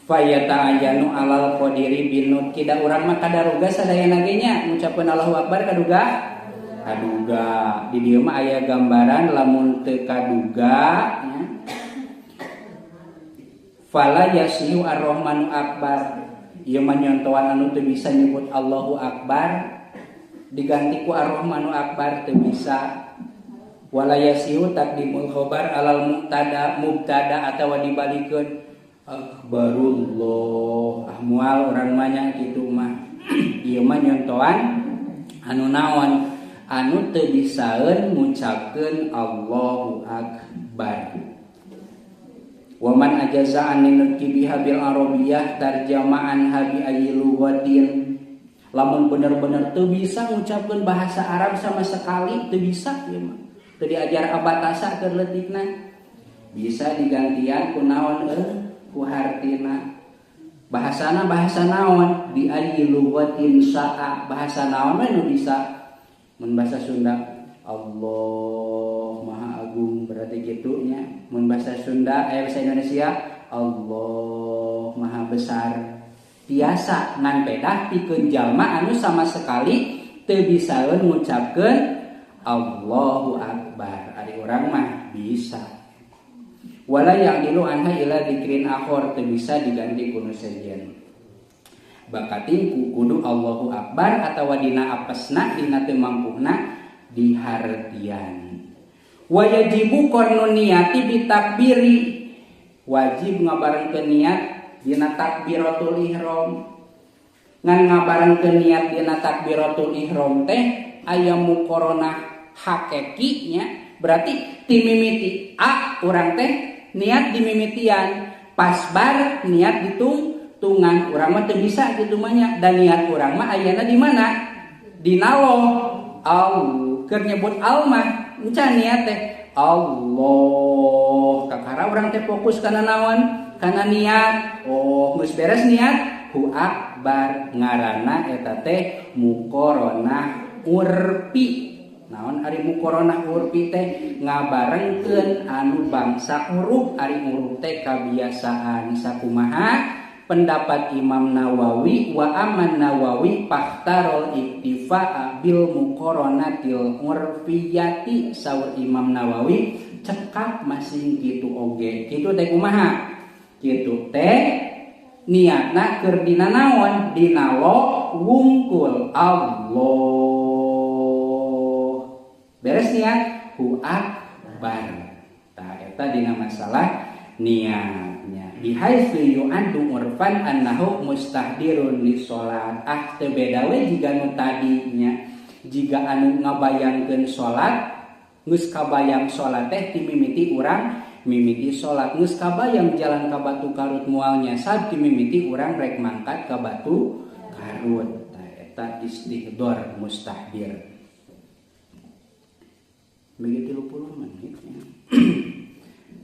Fayata'ayanu alal qadiri binut kida urang mah kadaruga sadayana ge nya ngucapkeun Allahu Akbar kaduga kaduga di dieu mah aya gambaran lamun teu kaduga nya fala yasihu ar-rahmanu akbar ieu mah nyontoan anu teu bisa nyebut Allahu Akbar diganti ku ar-rahmanu akbar teu bisa wala yasihu taqdimul khobar alal mubtada mubtada atawa dibalikeun akbarullah ah moal urang mah nya kitu mah ieu mah nyontoan anu naon anu teu bisaeun ngucapkeun Allahu Akbar. Wa man ajaza an nutqi biha bil arabiyyah tarjamaan habi ayyi lughatin lamun bener-bener teu bisa ngucapkeun bahasa Arab sama sekali teu bisa ieu mah teu diajar abatasa keur leutikna bisa digantian ku naon ku hartina bahasana bahasa naon di ayyi lughatin sa'a bahasa naon we nu bisa mun bahasa Sunda Allah Maha Agung berarti kitu nya mun bahasa Sunda bahasa Indonesia Allah Maha Besar tiasa ngan pedah pikeun jalma anu sama sekali teu bisaeun ngucapkeun Allahu Akbar ari urang mah bisa wala ya'dilu anha ila dzikrin akhar teu bisa diganti ku nu sejen bakating ku kudu Allahu Akbar atawa dina apesna dina teu mampuhna dihartian wajibu qarnun niyati bitakbiri wajib ngabarengkeun niat dina takbiratul ihram ngan ngabarengkeun niat dina takbiratul ihram teh aya muqaranah hakiki nya berarti timimiti a urang teh niat dimimitian pas bar niat ditungtungan urang mah teu bisa kitu mah nya dan niat urang mah ayana di mana dina loh Allah keur nyebut al mah encan niat teh Allah kakara urang teh fokus kana naon kana niat oh geus beres niat hu akbar ngaranna eta teh muqaranah urfi naon ari muqaranah urfi teh ngabarengkeun anu bangsa uruf ari uruf teh kabiasaan sakumaha pendapat Imam Nawawi wa aman Nawawi fahtarol iktifa'a bil muqaranatil urfiyati saur Imam Nawawi cekap masing kitu oge kitu teh kumaha kitu teh niatna keur dina naon dina lo wungkul Allah beres niat hu akbar tah eta dina masalah niatnya bihaitsu yu'addu urfan annahu mustahdirun li sholat ah teu beda we jiga nu tadinya jiga anu ngabayangkeun salat geus kabayang salat teh timimiti urang mimiti salat geus kabayang jalan ka Batu Karut moal nyasab timimiti urang rek mangkat ka Batu Karut tah eta istihdor mustahdir begitu 30 menit ya.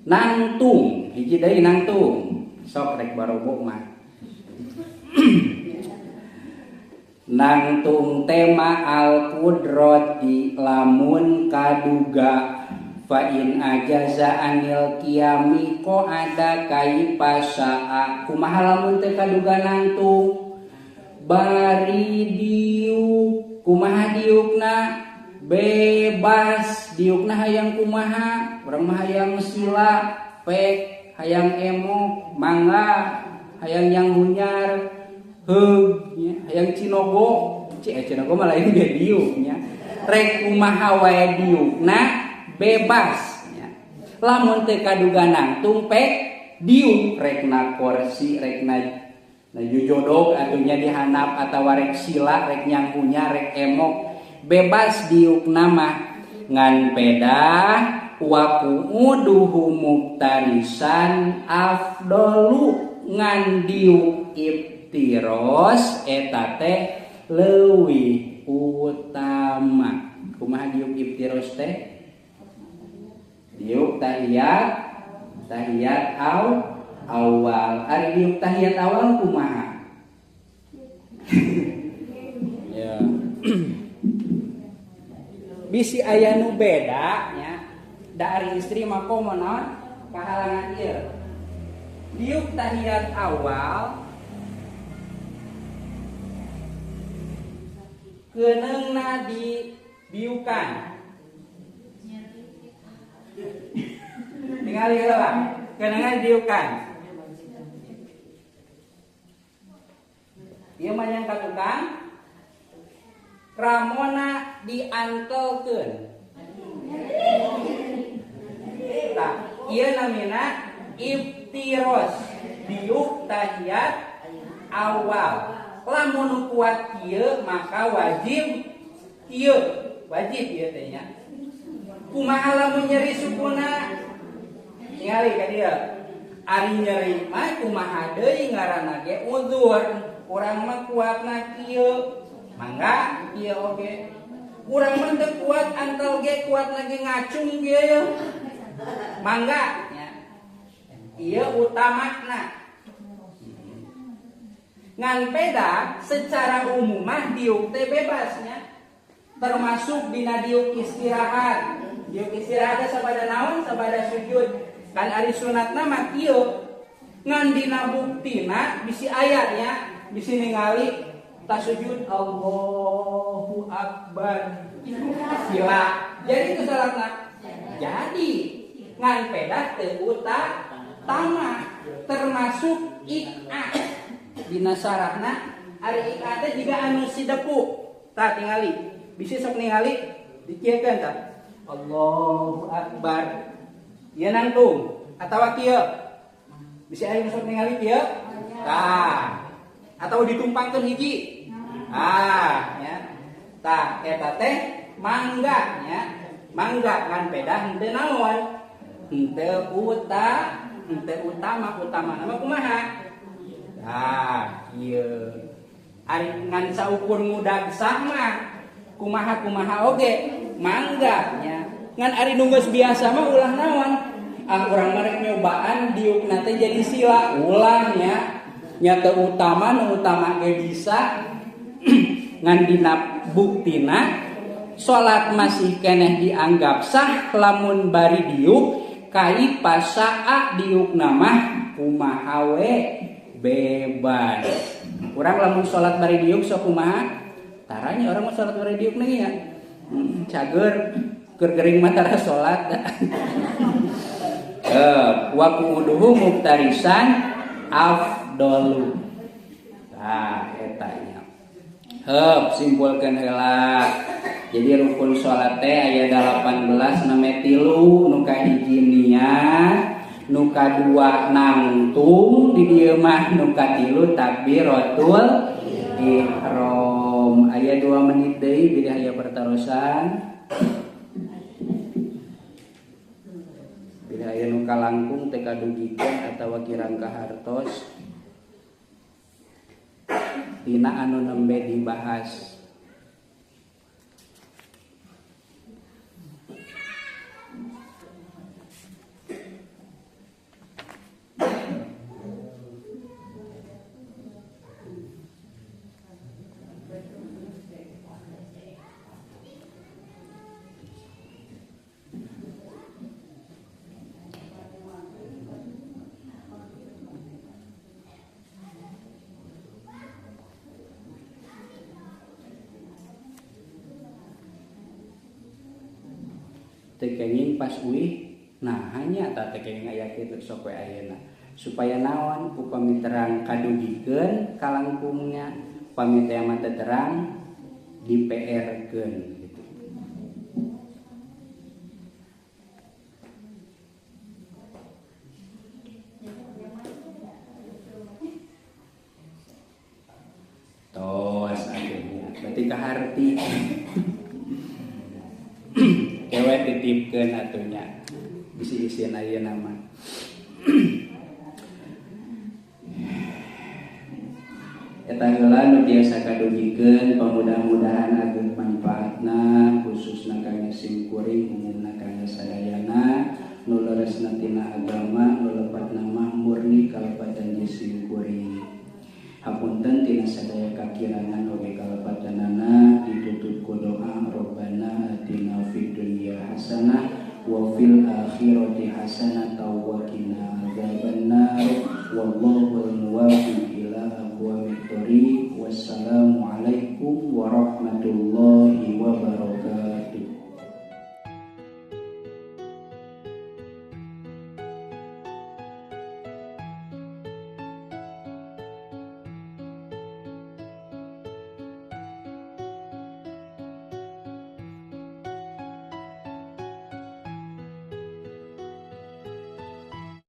Nangtung hiji deui nangtung sok rek barobo mah nangtung tema al qudrati lamun kaduga fa in ajaza anil qiyami ko ada kaipasaa kumaha lamun teu kaduga nangtung bari diuk kumaha diukna bebas diukna hayang kumaha urang mah hayang sila pek hayang emok mangga hayang yang hunyar heug nya hayang cinogo cinogo mah lain ge diuk nya rek kumaha wae diukna bebas nya lamun teu kaduga nangtung pek diuk rekna kursi rekna na jujodog atunya dihanap atawa rek sila rek nyanghunya rek emok bebas diuk nama ngan pedah wa qu'uduhu muftarisan afdolu ngan diuk iftiros eta teh leuwih utama kumaha diuk iftiros teh diuk tahiyat tahiyat awal ari diuk tahiyat awal kumaha ya bisi aya nu beda nya da ari istri mah komo naon kahalangan ieu Diuk tahiyat awal keuneungna dibiukan. Tingali heula, keuneungna dibiukan. Ieu mah yang ka tukang ramona diantelkeun. Tah, ieu namina iftiros, diuk tahiyat awal. Lamun kuat kieu maka wajib kieu, wajib ieu teh nya. Kumaha lamun nyeri sukuna? Tingali ka dieu. Ari nyeri mah kumaha deui ngaranna ge uzur. Urang mah kuatna kieu, mangga kieu oge. Urang mah teu kuat antel ge kuatna ge ngacung kieu. Mangga nya. Ieu utamana. Ngan peda secara umum mah diuk teh bebasnya, termasuk dina diuk istirahat. Diuk istirahat sabada naon? Sabada sujud. Kan ari sunatna mah kieu. Ngan dina buktina bisi aya nya, bisi ningali tas sujud Allahu Akbar. Sila. Jadi itu salatna. Jadi ngan peda teu utama, termasuk ik'a. Dina sarahna ari ik'a teh jiga anu sidepu. Tah tingali, bisi sok ningali dikieukeun tah. Allahu Akbar. Ieu nangtung atawa kieu. Bisi aya nu sok ningali kieu? Tah. Atau ditumpangkeun hiji. Ah, nya. Tah eta teh mangga nya. Mangga ngan pedah henteu naon? Henteu utama, utama nama kumaha? Tah, ieu. Ari ngan saukur ngudag sah mah kumaha-kumaha oge mangga nya. Ngan ari nu geus biasa mah ulah naon? Ah urang mah rek nyobaan diukna teh jadi sila, ulah nya. Nya teu utama nu utama ge bisa ngan dina buktina salat masih keneh dianggap sah lamun bari diuk kai pasaa diukna mah kumaha we bebas. Urang lamun salat bari diuk sok kumaha? Taranya orang mah salat bari diuk nih ya. Cager keur gering mah tara salat. Wa qu'uduhu muftarisan afdalu. Tah eta nya. Heup simpulkeun heula. Jadi rukun salat teh aya 18 name 3 nu kahiji niat, nu kadua nangtung di dieu mah, nu katilu takbiratul ihram. Aya 2 menit deui bilih aya pertarosan. Bilih aya nu kalangkung teu kadugikeun atawa kirang kahartos tina anu nembe dibahas. Tekenging pas uih nah hanya tak tekenging aya kitu sok we ayeuna supaya naon upami terang kadugikeun kalangkungnya upami teh mah teu terang di PR-keun gitu. Tos akhirnya berarti kaharti. Kewe titipkeun atunya bisi isieun ayeuna mah. Eta heula nu biasa kadugikeun, mudah-mudahan ageung manfaatna khususna kangge simkuring umumna kangge sadayana nu leresna tina agama nu lepatna mah murni kalepatan simkuring. Hapunten tina sadaya kakirangan oge kalepatanana ditutup ku doa Rabbana atina fid dunya hasanah wa fil akhirati hasanah wa qina adzabannar. Wallahul muwaffiq.